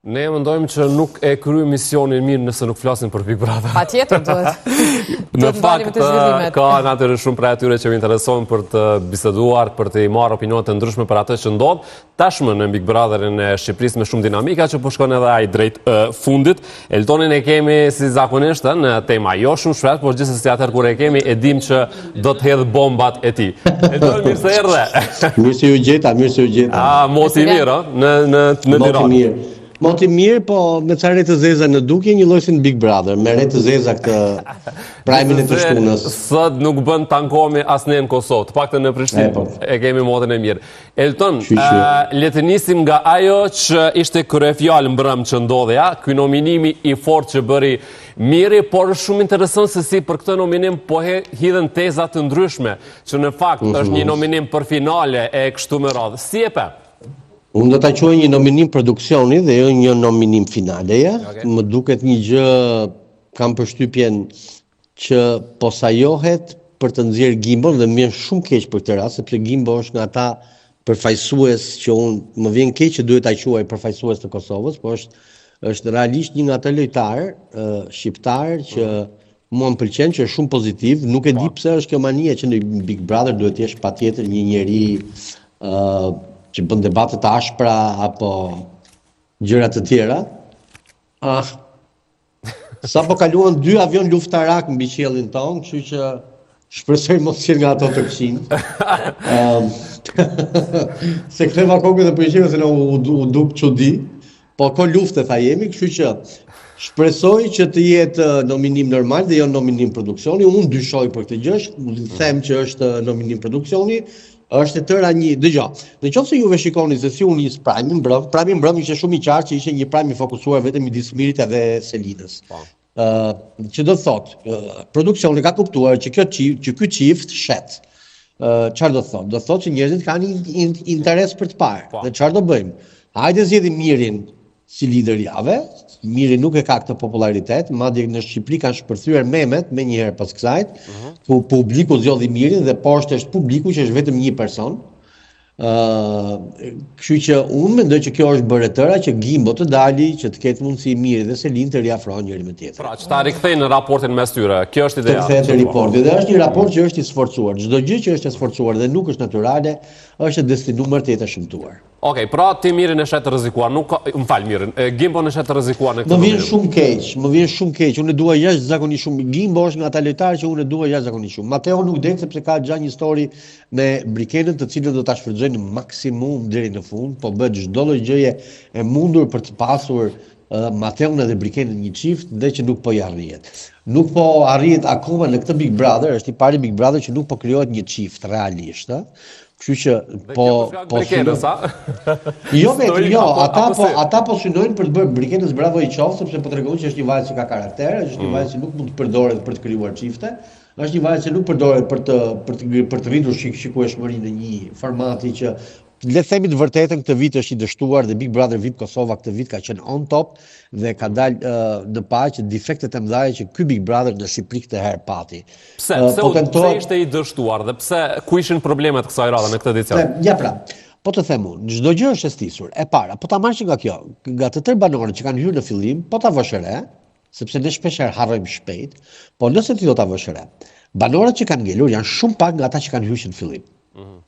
Ne mendojmë që nuk e kryejmë misionin mirë nëse nuk flasim për Big Brother. Patjetër duhet. Në fakt ka natyrisht shumë prej atyre që u interesohen për të biseduar, për të marrë opinione të ndryshme për atë që ndodh tashmë në Big Brotherin e Shqipërisë me shumë dinamika që po shkon edhe ai drejt fundit. Eltonin e kemi si zakonisht në tema jo shumë shpesh, por gjithsesi atëherë kur e kemi e dim që do të hedh bombat e tij. Elton, mirë se erdhe. Mirë se ju gjeta, mirë se ju gjeta. Ah, moti i mirë, ë, në në në Tiranë. Moti mirë. Moti mirë, po me ca re të zeza në dukje, një lloj si në Big Brother, me re të zeza këtë prajmin e të shtunës. Sot nuk bën të ankohemi as ne në Kosovë, të paktën në Prishtinë po. e kemi motin e mirë. Elton, le të nisim nga ajo që ishte kryefjalë mbrëmë që ndodhi, a? Ky nominimi i fortë që bëri Miri, por është shumë interesant se si për këtë nominim po hidhen teza të ndryshme, që në fakt mm -hmm. është një nominim për finale e kështu me radhë. Si e pe? Unë do ta quaj një nominim produksioni dhe jo një nominim finaleje. Okay. Më duket një gjë, kam përshtypjen që po sajohet për të nxjerrë Gimbon dhe më vjen shumë keq për këtë rast, sepse Gimbo është nga ata përfaqësues që unë më vjen keq që duhet ta quaj përfaqësues të Kosovës, po është është realisht një nga ata lojtarë uh, shqiptarë që mm. mua më pëlqen që është shumë pozitiv, nuk e di po. pse është kjo mania që në Big Brother duhet të jesh patjetër një njeri uh, që bën debate të ashpra apo gjëra të tjera. Ah, Sapo kaluan dy avion luftarak mbi qiellin tonë, kështu që shpresoj mos jenë nga ato të këqinj. Ëm se ktheva kokën dhe po i se na u, u, u duk çudi. Po kohë lufte tha jemi, kështu që shpresoj që të jetë nominim normal dhe jo nominim produksioni. Unë dyshoj për këtë gjë, them që është nominim produksioni, Është e tëra një, dëgjo. Në qoftë se juve shikoni se si u nis prajmi mbrëm, prajmi mbrëm ishte shumë i qartë që ishte një prajm i fokusuar vetëm midis Mirit edhe Selinës. Po. Ë, uh, që do të thotë, uh, produksioni ka kuptuar që kjo çift, që ky çift shet. Ë, uh, çfarë do të thotë? Do të thotë që njerëzit kanë in, interes për të parë. Po. Dhe çfarë do bëjmë? Hajde zgjedhim Mirin si lider jave, Miri nuk e ka këtë popullaritet, madje në Shqipëri kanë shpërthyer memet menjëherë pas kësaj, uh mhm. -huh. ku publiku zgjodhi Mirin dhe poshtë është publiku që është vetëm një person. Ë, uh, kështu që unë mendoj që kjo është bërë e tëra që Gimbo të dali, që të ketë mundësi Miri dhe Selin të riafrohen njëri me tjetrin. Pra, që ta rikthejnë raportin mes tyre. Kjo është ideja. Të kthehet raporti dhe është një raport që është i sforcuar. Çdo gjë që është e sforcuar dhe nuk është natyrale, është e destinuar të jetë e shëmtuar. Okej, pra ti Mirin e sheh të rrezikuar, nuk ka, më fal Mirin, Gimbon e sheh të rrezikuar në këtë Më vjen shumë keq, më vjen shumë keq, unë e dua jashtëzakonisht shumë. Gimbo është nga ata lojtarë që unë e dua jashtëzakonisht shumë. Mateo nuk del sepse ka gja një story me Brikenën, të cilën do ta shfrytëzojnë në maksimum deri në fund, po bëhet çdo lloj gjëje e mundur për të pasur uh, Mateon edhe Brikenën një çift dhe që nuk po i arrihet. Nuk po arrihet akoma në këtë Big Brother, është i pari Big Brother që nuk po krijohet një çift realisht, ë. Kështu që po po synojnë. Jo vetëm, jo, ata po ata po synojnë për të bërë Brikenës bravo i qoftë sepse po tregon që është një vajzë që ka karakter, është një mm. vajzë që nuk mund të përdoret për të krijuar çifte, është një vajzë që nuk përdoret për të për të për të rritur shik shikueshmërinë e një formati që le të themi të vërtetën këtë vit është i dështuar dhe Big Brother VIP Kosova këtë vit ka qenë on top dhe ka dalë uh, në pah që defektet e mëdha që ky Big Brother në Shqipëri këtë herë pati. Pse? Pse, po tentohet... pse ishte i dështuar dhe pse ku ishin problemet kësaj radhe në këtë edicion? Ja pra, po të them unë, çdo gjë është e stisur. E para, po ta marrësh nga kjo, nga të tërë banorët që kanë hyrë në fillim, po ta vësh re, sepse ne shpesh herë harrojmë shpejt, po nëse ti do ta vësh re, banorët që kanë ngelur janë shumë pak nga ata që kanë hyrë që në fillim. Mm -hmm.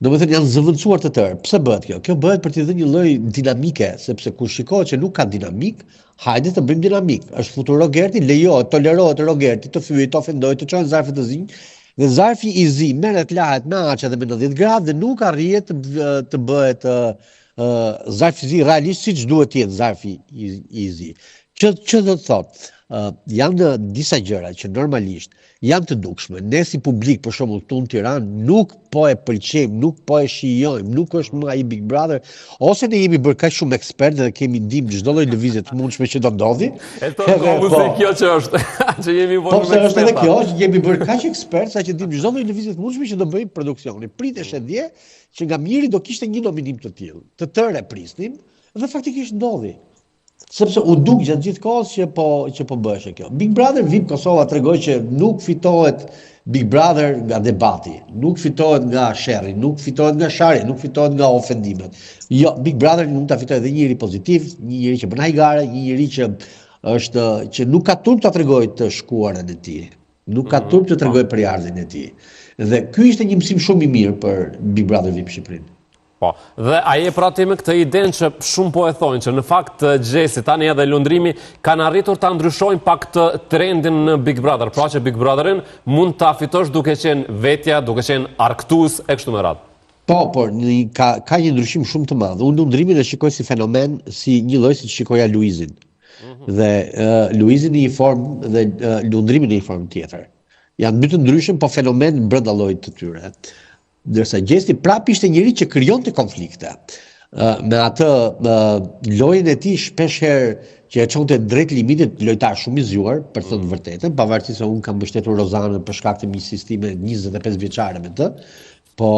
Domethënë janë zëvendësuar të tërë. Pse bëhet kjo? Kjo bëhet për t'i dhënë një lloj dinamike, sepse kur shikohet që nuk ka dinamikë, hajde të bëjmë dinamikë. Është futur Rogerti, lejohet, tolerohet Rogerti të fyejë, të ofendojë, të çojë zarfe të zinj, dhe zarfi i zi merret lahet me aç edhe me 90 gradë dhe nuk arrihet të, të bëhet uh, zarfi i zi realisht siç duhet të jetë zarfi i, i zi. Që që do të thotë, uh, janë disa gjëra që normalisht janë të dukshme. Ne si publik, për shembull, këtu në Tiranë nuk po e pëlqejmë, nuk po e shijojmë, nuk është më ai Big Brother, ose ne jemi bërë kaq shumë ekspertë dhe kemi dim çdo lloj lëvizje të mundshme që do ndodhi. E të po, po kjo që është, që jemi bërë po, shumë ekspertë. Po edhe kjo, që jemi bërë kaq ekspertë sa që dim çdo lloj lëvizje të mundshme që do bëjë produksioni. Priteshe dje që nga Miri do kishte një nominim të tillë. Të tërë e prisnim dhe faktikisht ndodhi. Sepse u duk gjatë gjithë kohës që po që po bëheshe kjo. Big Brother VIP Kosova tregoi që nuk fitohet Big Brother nga debati, nuk fitohet nga sherri, nuk fitohet nga sharja, nuk fitohet nga ofendimet. Jo, Big Brother mund ta fitojë edhe një njeri pozitiv, një njeri që bën hajgare, një njeri që është që nuk ka turp ta tregojë të shkuarën e tij. Nuk ka mhm. turp të tregojë prejardhjen e tij. Dhe ky ishte një mësim shumë i mirë për Big Brother VIP Shqipërinë. Po, dhe a je pra ti me këtë idenë që shumë po e thonë që në fakt Gjesti, tani edhe Lundrimi kanë arritur ta ndryshojnë pak këtë trendin në Big Brother, pra që Big Brotherin mund ta fitosh duke qenë vetja, duke qenë argëtues e kështu me radhë. Po, por një, ka, ka një ndryshim shumë të madh. Unë Lundrimin e shikoj si fenomen, si një lloj siç shikoja Luizin. Mm -hmm. Dhe uh, Luizin në një formë dhe uh, Lundrimin në një formë tjetër. Janë dy të ndryshëm, po fenomen brenda llojit të tyre. Ndërsa Gjesti prapë ishte njeri që krijonte konflikte. Me atë lojën e tij shpesh herë që e çonte drejt limitit, lojtar shumë i zgjuar, për të thënë të vërtetën, pavarësisht se unë kam mbështetur Rozanën për shkak të miqësisë time 25 vjeçare me të, po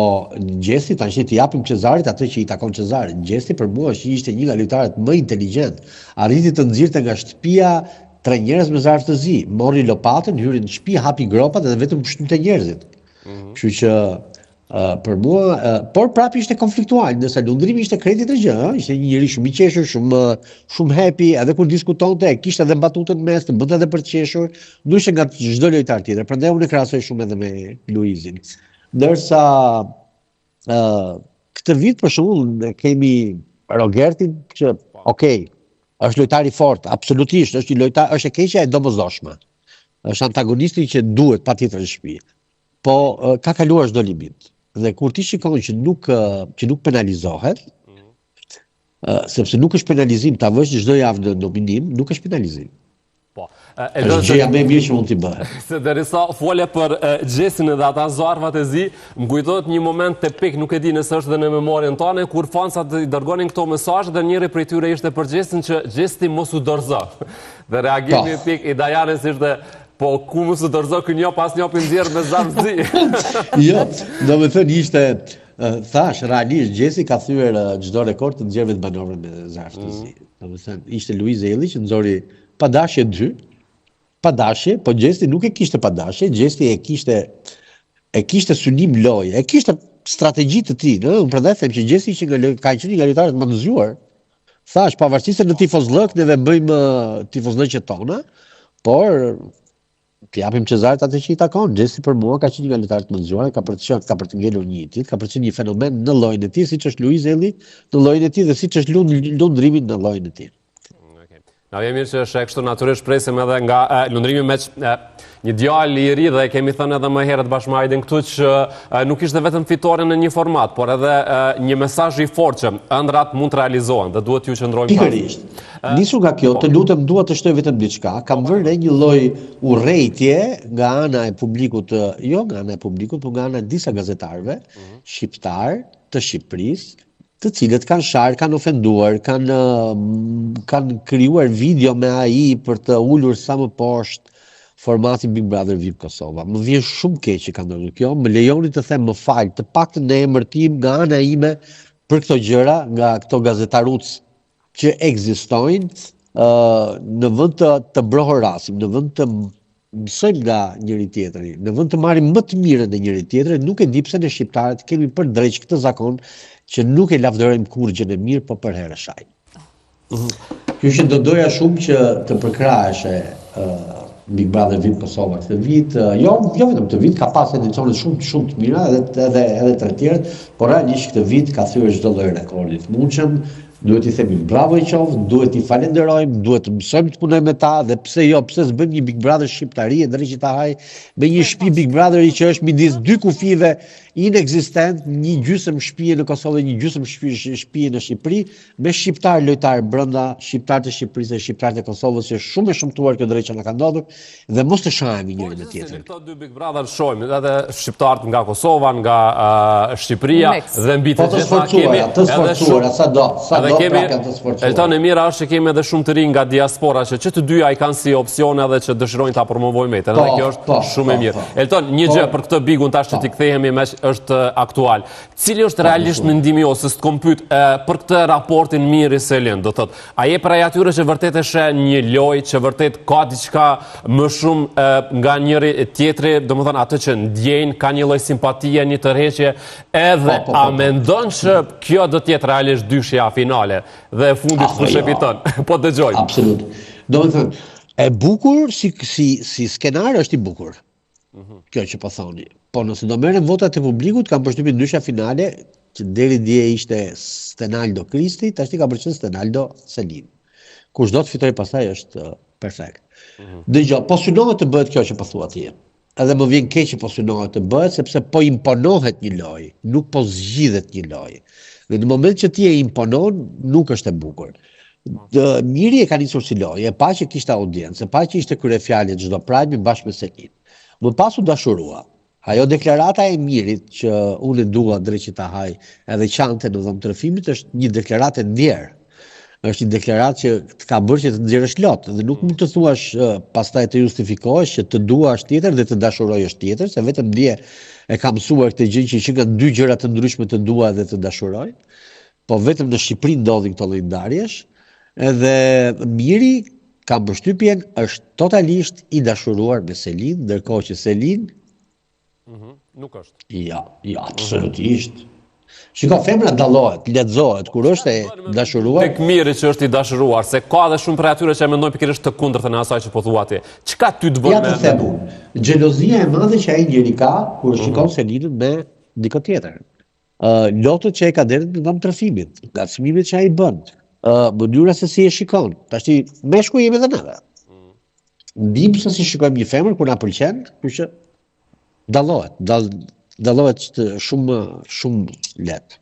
Gjesti tash t'i japim Cezarit atë që i takon Cezarit. Gjesti për mua është ishte një nga lojtarët më inteligjent. Arriti të nxirrte nga shtëpia tre njerëz me zarf të zi, mori lopatën, hyri në shtëpi, hapi gropat dhe vetëm shtynte njerëzit. Mhm. Kështu që uh, për mua, uh, por prapë ishte konfliktual, ndërsa Lundrimi ishte krejt tjetër gjë, ëh, ishte një njeri shumë i qeshur, shumë shumë happy, edhe kur diskutonte, e kishte edhe batutën në mes, të bënte edhe për të qeshur, ndryshe nga çdo lojtar tjetër. Prandaj unë e krahasoj shumë edhe me Luizin. Ndërsa ë uh, këtë vit për shembull ne kemi Rogertin që, ok, është lojtar i fortë, absolutisht, është një lojtar, është e keqja e domosdoshme. Është antagonisti që duhet patjetër në shtëpi. Po ka kaluar çdo limit. Dhe kur ti shikon që nuk që nuk penalizohet, mm -hmm. sepse nuk është penalizim ta vësh çdo javë në nominim, nuk është penalizim. Po. E do të gjëja më e mirë që mund t'i bëhet. Se derisa fole për Gjestin edhe ata zarfat e zi, më kujtohet një moment tipik, nuk e di nëse është dhe në memorien tane, kur fansat i dërgonin këto mesazhe dhe njëri prej tyre ishte për Gjestin që Gjesti mos u dorëzo. Dhe reagimi po. tipik i Dajanës ishte po ku mos u dorëzo ky një pas një po nxjerr me zarf zi. jo, domethënë ishte thash realisht Gjesti ka thyer çdo rekord të nxjerrjes të banorëve me zarf të zi. Mm. Domethënë ishte Luiz Ejlli që nxori pa dashje dy, pa dashje, po Gjesti nuk e kishte pa dashje, Gjesti e kishte e kishte synim loje, e kishte strategji të tij, ëh, unë prandaj them që Gjesti ishte nga ka qenë një nga lojtarët më të zgjuar. Thash, pavarësisht se në tifozllëk neve bëjmë tifozllëqet tona, por t'i japim Cezarit atë që i takon. Gjesti për mua ka qenë një nga lojtarët më të zgjuar, ka për të qenë, ka për të ngelur një i tillë, ka për të qenë një fenomen në llojin e tij, siç është Luiz Ejlli në llojin e tij dhe siç është Lundrimi në llojin e tij. Na vjen mirë që është kështu natyrisht presim edhe nga e, Lundrimi meqë e, një djalë i ri dhe e kemi thënë edhe më herët bashkë me Ajdin këtu që e, nuk ishte vetëm fitore në një format, por edhe e, një mesazh i fortë që ëndrrat mund të realizohen dhe duhet t'ju qëndrojmë pas. Pikërisht. Nisur nga kjo, po. të lutem dua të shtoj vetëm diçka. Kam po, vënë re një lloj urrejtje nga ana e publikut, jo nga ana e publikut, por nga ana e disa gazetarëve mm -hmm. shqiptar të Shqipërisë, të cilët kanë sharë, kanë ofenduar, kanë kanë krijuar video me AI për të ulur sa më poshtë formatin Big Brother VIP Kosova. Më vjen shumë keq që ka ndodhur kjo, më lejoni të them më fal, të paktën në emër tim, nga ana ime për këto gjëra, nga këto gazetaruc që ekzistojnë, ë në vend të të brohorasim, në vend të mësojmë nga njëri-tjetri, në vend të marrim më të mirën e njëri-tjetrit, nuk e di pse ne shqiptarët kemi për dreq këtë zakon që nuk e lavdërojmë kurrë gjënë e mirë, po përherë e shajmë. Mhm. Kështu që do doja shumë që të përkraheshe uh, Big Brother VIP Kosova këtë vit, uh, jo, jo vetëm këtë vit, ka pas edicione shumë shumë të mira edhe edhe edhe të tjerët, por realisht këtë vit ka thyer çdo lloj rekordi të mundshëm, Duhet t'i themi bravo i qoftë, duhet t'i falenderojmë, duhet të mësojmë të punojmë me ta dhe pse jo, pse s'bëjmë një Big Brother shqiptari e dreqi ta haj me një shtëpi Big Brotheri që është midis dy kufijve inekzistent, një gjysmë shtëpie në Kosovë dhe një gjysmë shtëpie në Shqipëri, me shqiptar lojtar brenda, shqiptar të Shqipërisë dhe shqiptar të Kosovës, që është shumë e shëmtuar kjo dreq që na ka ndodhur dhe mos të shahemi njëri me tjetrin. Këto dy Big Brother shohim edhe shqiptarët nga Kosova, nga Shqipëria dhe mbi të po gjitha kemi të sforcuara, sa do, sa do. Edhe kemi Elton e mira është që kemi edhe shumë të rinj nga diaspora që që të dyja i kanë si opsione edhe që dëshirojnë ta promovojnë veten. Edhe po, kjo është po, shumë e po, mirë. Elton, një gjë për këtë bigun tash që t'i kthehemi meqë është aktual. Cili është realisht mendimi yt se s'të kom pyet për këtë raportin Miri Selin, do thotë, a je prej atyre që vërtet e sheh një lojë që vërtet ka diçka më shumë nga njëri tjetri, domethënë atë që ndjejnë, ka një lloj simpatie, një tërheqje, edhe po, po, po, a mendon që kjo do të jetë realisht dyshja finale dhe e fundit kush e jo. fiton? Po dëgjojmë. Absolut. Domethënë, e bukur si si si skenar është i bukur. Mhm. Kjo që po thoni. Po nëse do merren votat e publikut, kam përshtypjen dyshja finale që deri dje ishte Stenaldo Kristi, tashti ka për qenë Stenaldo Selin. Kush do të fitojë pastaj është uh, perfekt. Mm -hmm. Dëgjo, po synohet të bëhet kjo që po thua ti. Edhe më vjen keq që po synohet të bëhet sepse po imponohet një lojë, nuk po zgjidhet një lojë. Dhe në moment që ti e imponon, nuk është e bukur. Dë, Miri e ka nisur si lojë, e pa që kishte audiencë, e pa që ishte kryefjalë e çdo prime bashkë me Selin. Më pas u dashurua. Ajo deklarata e Mirit që unë e dua dreqi ta haj edhe qante në dhomë të rrëfimit është një deklaratë e ndjerë. Është një deklaratë që të ka bërë që të nxjerrësh lot dhe nuk mund të thuash pastaj të justifikohesh që të dua është tjetër dhe të dashuroj është tjetër, se vetëm dje e kam mësuar këtë gjë që që nga dy gjëra të ndryshme të dua dhe të dashuroj. Po vetëm në Shqipëri ndodhin këto lloj ndarjesh, edhe Miri kam përshtypjen është totalisht i dashuruar me Selin, ndërkohë që Selin mm -hmm, nuk është. Jo, jo, absolutisht. Mm -hmm. Shiko, femra dallohet, lexohet, kur është e dashuruar. Tek Miri që është i dashuruar, se ka edhe shumë prej atyre që e mendojnë pikërisht të kundërtën e asaj që po thua ti. Çka ty të bën me? Ja të them unë, xhelozia e madhe që ai njeri ka kur mm -hmm. shikon Selinën me dikë tjetër. lotët që e ka derdhur në dhomë të rrëfimit, ngacmimet që ai bën, mënyra se si e shikon. Tashti meshkuj jemi edhe neve. Mm. Dimë se si shikojmë një femër kur na pëlqen, kështu që dallohet, dall, dallohet shumë shumë lehtë.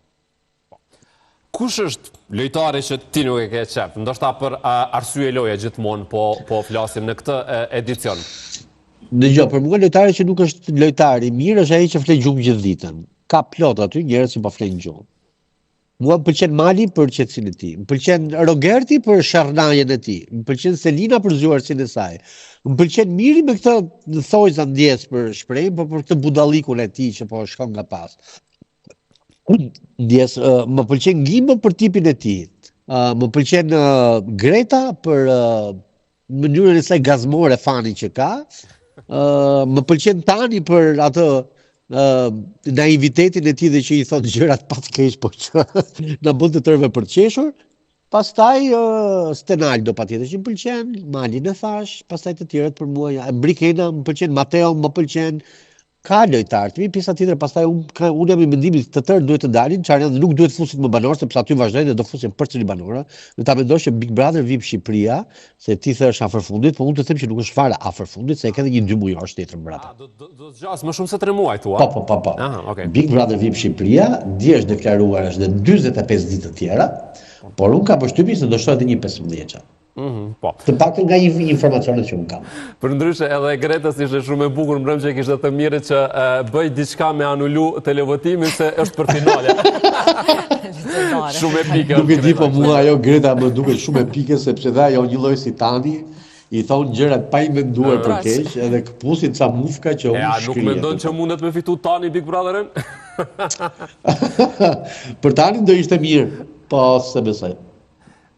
Kush është lojtari që ti nuk e ke qef? Ndoshta për arsye loje gjithmonë po po flasim në këtë edicion. Dëgjo, për mua lojtari që nuk është lojtar i mirë është ai që fle gjumë gjithë ditën. Ka plot aty njerëz që po flenë gjumë. Mua më pëlqen Mali për qetësinë e tij, më pëlqen Rogerti për sharrnajën e tij, më pëlqen Selina për zgjuarsinë e saj. Më pëlqen Miri me këtë në thojza ndjesë për shprehjen, por për këtë budallikun e tij që po shkon nga pas. Ndjesë, uh, më pëlqen Gimbo për tipin e tij. Uh, më pëlqen uh, Greta për uh, mënyrën e saj gazmore funny që ka. Uh, më pëlqen Tani për atë uh, naivitetin e tij dhe që i thotë gjërat pa të keq, por që na bën të tërëve për të qeshur. Pastaj uh, Stenaldo patjetër që më pëlqen, Malin e thashë, pastaj të tjerët për mua ja, Brikena më pëlqen, Mateo më pëlqen, Ka lojtarë të mirë, pjesa tjetër pastaj unë ka unë jam i mendimit të tërë duhet të dalin, çfarë janë nuk duhet fusin më banorë sepse aty vazhdojnë dhe do fusin përsëri banorë. Dhe ta mendosh që Big Brother VIP Shqipëria, se ti the është afër fundit, po unë të them që nuk është fare afër fundit, se e ke edhe një dy mujorësh tjetër mbrapa. Ah, do do do të zgjasë më shumë se 3 muaj thua. Po, po, po, po. Aha, okay. Big Brother VIP Shqipëria dje është deklaruar është dhe 45 ditë të tjera, por unë kam përshtypjen se do shtohet edhe një 15-çe. Mm -hmm, po. Të paktën nga informacionet që unë kam. Përndryshe edhe Gretës ishte shumë e bukur mbrëmë që kishte thënë Mirit që e, bëj diçka me anulu televotimin se është për finale. shumë epike. Nuk e di po mua ajo Greta më duket shumë epike sepse dhe ajo një lloj si Tani i thon gjërat pa i menduar për keq edhe këpusin ca mufka që unë shkrihet. E, nuk mendon që mundet me fitu Tani Big Brotherin? për Tanin do ishte mirë, po s'e besoj.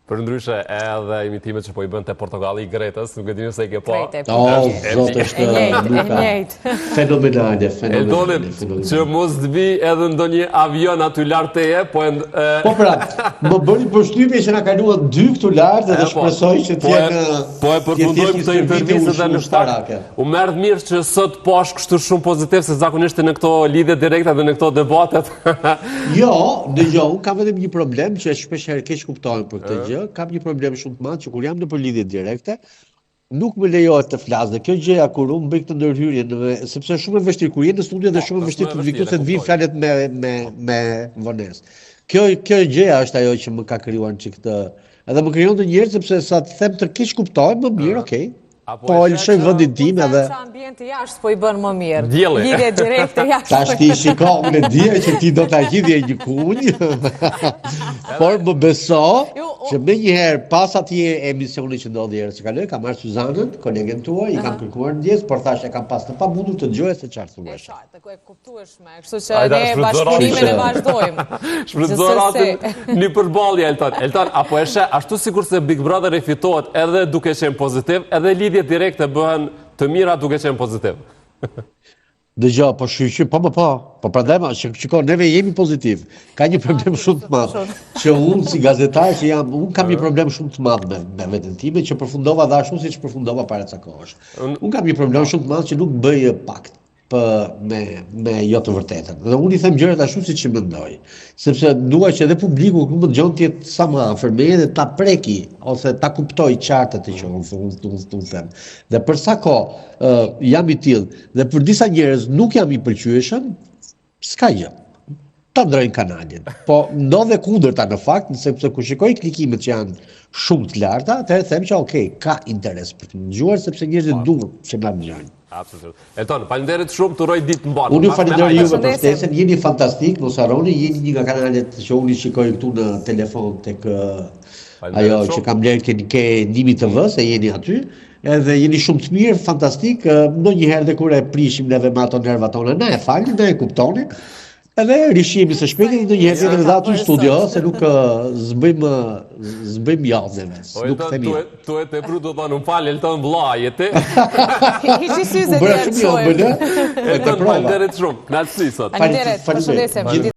Përndryshe edhe imitimet që po i bënte Portokalli Gretës, nuk e di nëse i ke pa. Oh, zot është e njëjtë. Fenomenale, fenomenale. Që mos të vi edhe ndonjë avion aty lart teje, po e Po pra, më bëri përshtypje që na kaluan dy këtu lart dhe po, shpresoj që të po jenë Po e përfundojmë këtë intervistë dhe në fakt u merr mirë që sot po është kështu shumë pozitiv se zakonisht në këto lidhje direkte dhe në këto debatet Jo, dëgjo, unë kam vetëm një problem që shpesh herë keqkuptohem për këtë gjë. Kam një problem shumë të madh që kur jam nëpër lidhje direkte, nuk më lejohet të flas dhe kjo gjëja kur unë bëj këtë ndërhyrje në sepse është shumë e vështirë kur je në studio dhe po, shumë e vështirë të vijë se të vijnë fjalët me me me vonesë. Kjo kjo gjëja është ajo që më ka krijuar një këtë. Edhe më krijon ndonjëherë sepse sa të them të keqkuptohem, më mirë, okay. Po e lëshoj vendin tim edhe Unë ambienti jashtë po i bën më mirë. Dielli. Lidhje direkte jashtë. Tash ti shiko, unë e dija që ti do ta hidhje një kunj. Por më beso që menjëherë pas atij emisioni që ndodhi herën që kaloi, kam marrë Suzanën, kolegen tuaj, i kam kërkuar ndjesë, por thashë e kam pas të pamundur të dëgjoja se çfarë thuheshe. E qartë, e kuptueshme. Kështu që ne bashkëpunimin e vazhdojmë. Shfrytëzo rastin një përballje Elton. Elton, apo e sheh ashtu sikurse Big Brother e fitohet edhe duke qenë pozitiv, edhe lidhjet direkte bëhen të mira duke qenë pozitiv. Dëgjo, po shyqyr, po më po, po prandaj ma, që shiko, neve jemi pozitiv. Ka një problem shumë të madh, që unë si gazetar që jam, unë kam një problem shumë të madh me, me veten time, që përfundova dhe ashtu siç përfundova para ca kohësh. Unë kam një problem shumë të madh që nuk bëj pakt për me me jo të vërtetën. Dhe unë i them gjërat ashtu siç i mendoj, sepse dua që edhe publiku kur më dëgjon të jetë sa më afër meje dhe ta preki ose ta kuptoj qartë atë që unë unë unë unë them. Dhe për sa kohë uh, jam i tillë dhe për disa njerëz nuk jam i pëlqyeshëm, s'ka gjë. Ta ndrojnë kanalin. Po ndodh e kundërta në fakt, sepse kur shikoj klikimet që janë shumë të larta, atëherë them që okay, ka interes për të dëgjuar sepse njerëzit po. duan që na dëgjojnë. Absolutisht. Elton, faleminderit shumë, të uroj ditë të mbarë. Unë ju falenderoj juve për ftesën, jeni fantastik, mos harroni, jeni një nga kanalet që unë i shikoj këtu në telefon tek ajo që kam blerë ke ke Nimi TV se jeni aty. Edhe jeni shumë të mirë, fantastik, ndonjëherë dhe kur e prishim neve me ato nervat tona, na e falni, na e kuptoni. Edhe rishihemi së shpejti dhe ndonjëherë tjetër edhe aty në studio, se nuk s'bëjmë s'bëjmë jo neve, po, nuk themi jo. Tu e tepru do thonë, më fal Elton vëlla, je ti? Hiqi syzet e shumë jo, bële. Elton, faleminderit shumë. Kënaqësi sot. Faleminderit, përshëndesim.